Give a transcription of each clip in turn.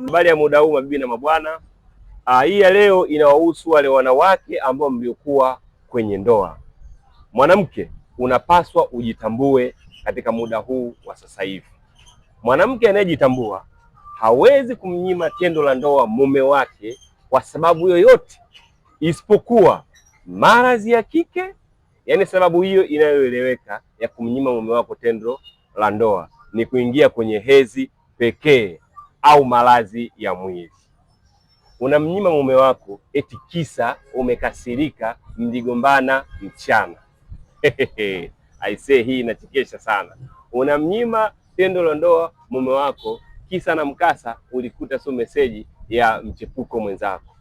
Habari ya muda huu mabibi na mabwana. Hii ya leo inawahusu wale wanawake ambao mliokuwa kwenye ndoa. Mwanamke unapaswa ujitambue katika muda huu wa sasa hivi. Mwanamke anayejitambua hawezi kumnyima tendo la ndoa mume wake kwa sababu yoyote isipokuwa maradhi ya kike, yaani sababu hiyo inayoeleweka ya kumnyima mume wako tendo la ndoa ni kuingia kwenye hedhi pekee au maradhi ya mwili. Unamnyima mume wako eti kisa umekasirika, mligombana mchana. Aisee, hii inachekesha sana. Unamnyima tendo la ndoa mume wako kisa na mkasa ulikuta sio meseji ya mchepuko mwenzako.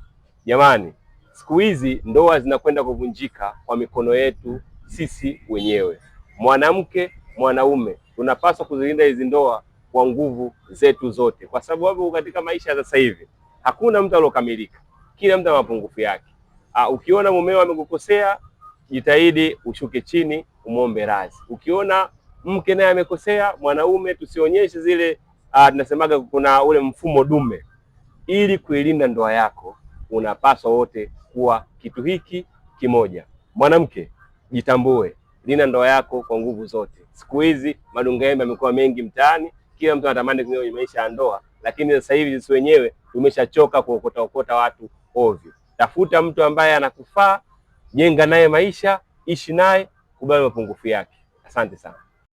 Jamani, siku hizi ndoa zinakwenda kuvunjika kwa mikono yetu sisi wenyewe. Mwanamke, mwanaume, tunapaswa kuzilinda hizi ndoa kwa nguvu zetu zote, kwa sababu katika maisha ya sasa hivi hakuna mtu aliokamilika, kila mtu ana mapungufu yake. Ukiona mumeo amekukosea, jitahidi ushuke chini umwombe radhi. Ukiona mke naye amekosea, mwanaume, tusionyeshe zile tunasemaga kuna ule mfumo dume. Ili kuilinda ndoa yako, unapaswa wote kuwa kitu hiki kimoja. Mwanamke, jitambue, linda ndoa yako kwa nguvu zote. Siku hizi madunga yembe yamekuwa mengi mtaani, kila mtu anatamani kuingia kwenye maisha ya ndoa, lakini sasa hivi sisi wenyewe tumeshachoka kuokota okota watu ovyo. Tafuta mtu ambaye anakufaa, jenga naye maisha, ishi naye, kubali mapungufu yake. Asante sana.